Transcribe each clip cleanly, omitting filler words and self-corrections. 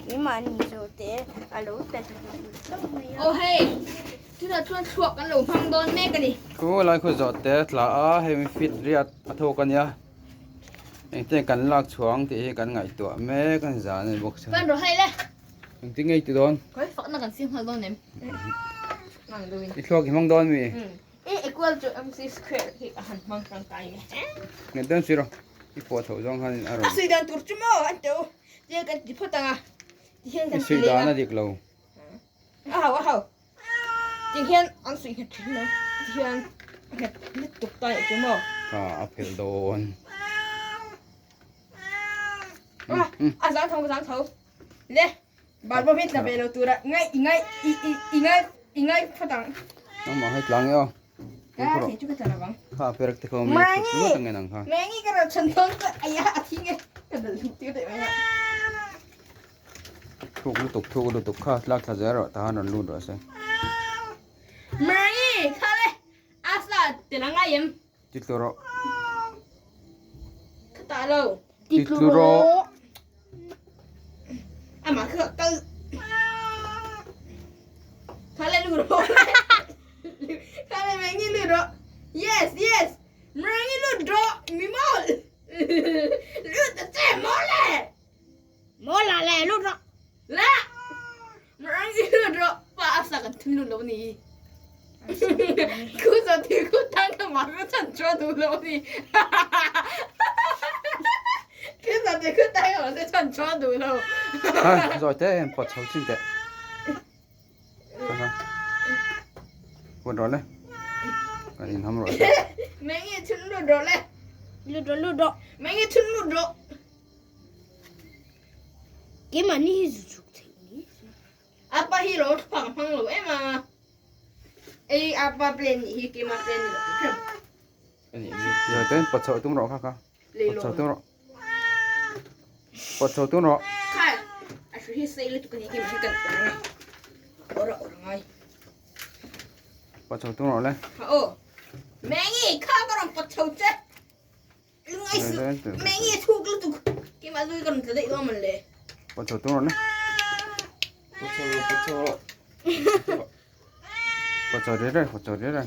Keimahni zawhte a lo tla duh duh mai a. Aw hei, tunah chuan thluak kan lo hmang dawn mek a ni. Khu lai khu zawhte a tla a, hei mi fit riat a thawk a nia. Engtin kan lak chhuang tih hi kan ngaihtuah mek a ni zan a ni bawk sia. Pan rawh hei le. Engtin nge i ti dawn? Khawi fakna kan siam nghal dawn em? Hmang deuhin. I thluak i hmang dawn mi? E equal to mc square hi a han hmang tangkai nge. Nghet dawn si rawh. I pawh chhoh zawng khan a rawn. A suih dan tur chu maw an teuh. Tia kan ti phawt ang a. Ti hian kan ti leh a. I suih dan a dik lo. A hau a hau. Ti hian an suih nghet thin lo. Ti hian a nghet lutuk ta leh chu maw. Kha a phelh dawn. A zang tho a zang tho. Le balbawm hi tla ve lo tura ngai i ngai i i i ngai i ngai phawt ang. Nangmah hai tlang e aw. Ka thei chu ka tla lovang. Kha perek te kho mi thut ngawt ang nge nang kha. Mangi ka rawn chhan dawn chu aya a thi nge ka dal hluk tir daih mai a. Thuk lutuk thuk lutuk kha tlak thla zel rawh tahan rawn lut rawh se. Mangi kha le asa tel a ngai em. Ti tlu rawh. Ka tah lo. Ti tlu rawh. Amah kha kal. Kha le lu rawh. Kha le Mangi lu rawh. Yes, yes. Mangi lu rawh. Mi mawl. Lu ta che mawl le. Mawl la le lu rawh. La. Mangi lu rawh. Pa asa kan thun lu lo ni. Khu zo ti khu tang ka ma khu chan chua du lo ni. Khu zo ti khu tang ka ma khu chan chua du lo. Hai, rồi thế em bật xấu xin tệ. Buồn rồi đấy. Cái in hâm rồi. Mẹ nghe chun lu rồi đấy. Lu rồi lu rồi. Mẹ nghe chun lu rồi. Keimahni hi zu chuk thei ni. Apa hi lo phang phang lo em a. Ei apa plan ni hi keima plan ni lo khem. Ani ni. Rồi tên bật chho tum rawh kha kha. Bật chho tum rawh. Bật chho tum rawh. Kha a hri hi sei lutuk ani keima hi kan ora ngai. Ora ora ngai. Bật chho tum rawh le. Ha o. Mengi kha ka rawn bật chho che. Lungai su Mengi thuk lutuk keima lui ka rawn tla daih dawn man le. Bật chho tum rawh le. Bật chho bật chho. Bật chho re re bật chho re re.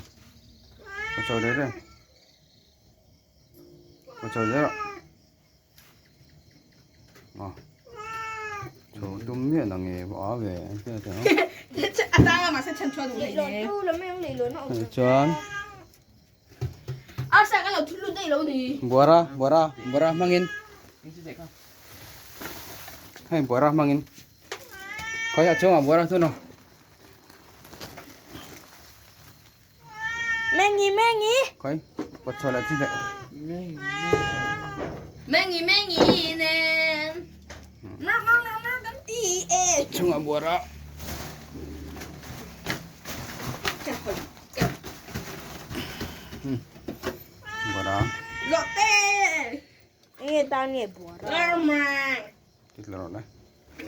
Bật chho re re. Bật chho re rawh. Chho tum miah la nge a ve ang che te ang. A tang a mahse chhan chhuah duh leh ne. Chuan. A sa kan lo thul lut daih lo ni. Buara buara buara hmangin. Hei buara hmangin. Khawi a chungah buara chu no. Mengi mengi. Khawi pawt chhuah leh chi leh. Mengi mengi nen. Mer mer mer mer kan ti e. Chungah buara. Buara. Lotte. Nge ta nge buara. Mer mer. Titla rawh le.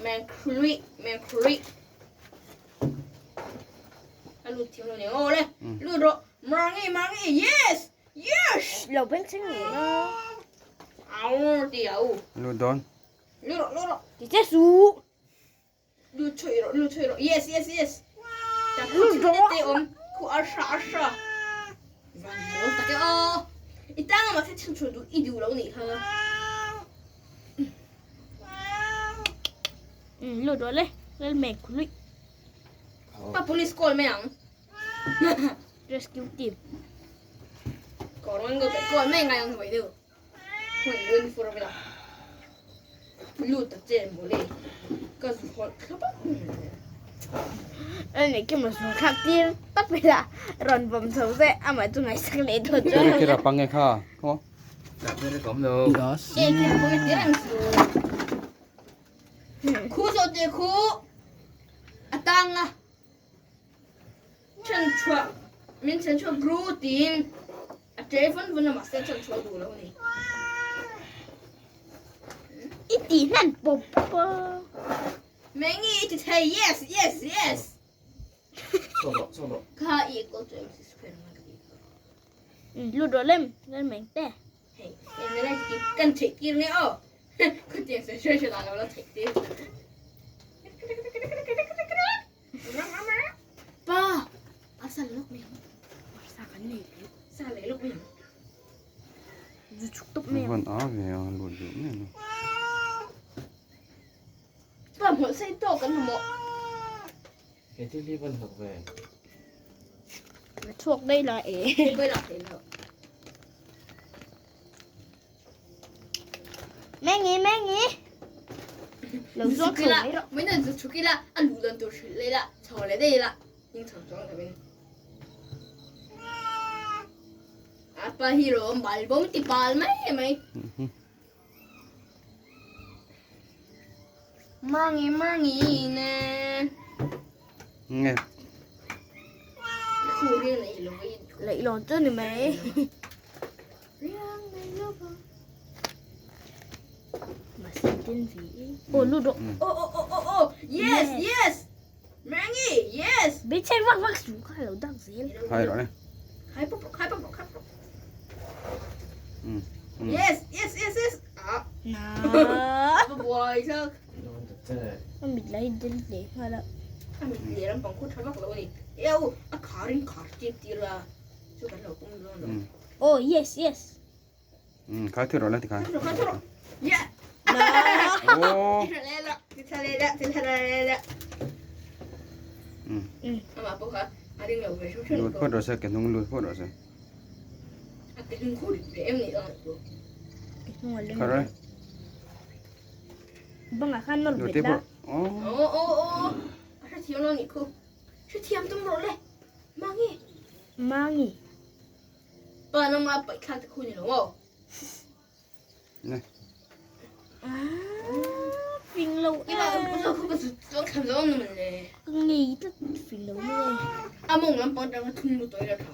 Mengkhrui mengkhrui a lut thiam lo ni aw le lut rawh Marngi Marngi yes yes lo beng chhing nge no au ti au lut dawn lut rawh lut rawh ti che su lut chhui rawh lut chhui rawh yes yes yes ta khu te te awm khu a sha a sha van mawl tak e aw i tang a mahse chhun chhun duh i duh lo nih kha. Lut rawh le, lal mek khului. Pa police call mai ang. Rescue team. Koron go call mai ngai ang hoi deuh. Hoi win for vela. Lut ta che mo le. Ka zu hol thlapa. Ani ki ma su khak tir tak pela ron bom chho se ama chu ngai sak le tho chu. Kira pange kha. Ko. Khu zawh te khu a tang a chhanchhuah min chhanchhuah gru tiin a ṭe vawn vawn a mahse a chhanchhuah duh lo a ni. I tih hnan pawp pawp a. Mengi i ti thei yes yes yes. Kha i equal to mc square ang ka tih kha. Lut rawh lem, lal meng te. Hei, hei nge lai ti kan theih tir nge aw. Khutiang sawi hruai hruai dan lo la theih tir. mai ang. Van a ve a lut duh mai ang. Pa hmuh sei tawk kan hmawh. He thil hi van hnawk ve. A chhuak daih la e. Koi lak thei lo. Mengi mengi. Lo zuak chho mai rawh. Min an zu chhuk ila a luh dan tur hrilh leh la chho leh daih ila hing chho chuang lovin. Apa hi rawh bal bawm ti pal mai mai. Mangi mangi ne. Nge. Khu riang nei lo i. Lấy lon chu ni mai. Riang nei lo ba. Mà xin tên gì? Ô lu độ. Oh oh oh oh oh. Yes yes. Mangi yes. Biết chơi vắc vắc xuống khai lo dang zel. Khai rawh le. Khai pop khai pop khai pop. Yes yes yes yes. Ah. Na. Pa buai sak. Dawn ta che. A mit lai del le nghala. A mit leh lampang khu tha vak lo a ni. Eo a khar in khar tir tir a. Chu kan lo pawm dawn lo. Oh yes yes. Khai thut rawh le tikhan. Khai thut rawh khai thut rawh. Yeah. Na. Oh. Ti tha leh la ti tha leh la ti tha leh la. Amah pawh kha a ring lo ve hrim hrim. Lut phawt rawh se ke hnung lut phawt rawh se. A ke hnung khu rit ve em ni ang chu. Ke hnung a leng. Khai rawh le. Bangah khan nawr Lut bet te la. pawh. Oh. Oh oh oh. A hrethiam lo nih khu. Hrethiam tum rawh le. Mangi. Mangi. Pa nangmah paih thlak te khu ni lo maw? Ne. Ah, fing lo Ki ba zo khu ka zu chuang tham zo nu man le. Ka ngei tlat fing lo mai. A mawng lampang tang a thum lu tawi la tha.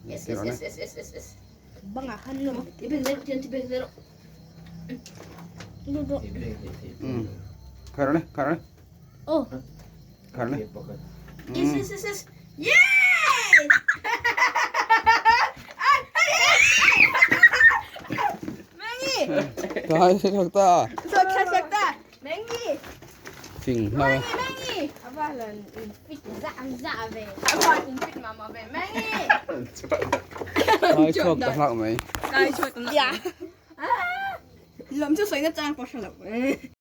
Yes yes yes yes yes yes yes. Bangah khan nawr. Ti beng zero ti beng zero. Lu rawh. Ti beng ti ti. Khai rawh le khai rawh le. Oh. Khai rawh le. Yes yes yes yes. Yes! Mangi! Kai chhuak ta. Chhuak ta chhuak ta. Mangi! Fing hlau e. Mangi Mangi! A va lan in fit zah zah ve. A va in fit mah mah ve. Mangi! Kai chhuak ta hlauh mai. Kai chhuak ta hlauh. Lam chu sawi na chang pawh hre lo.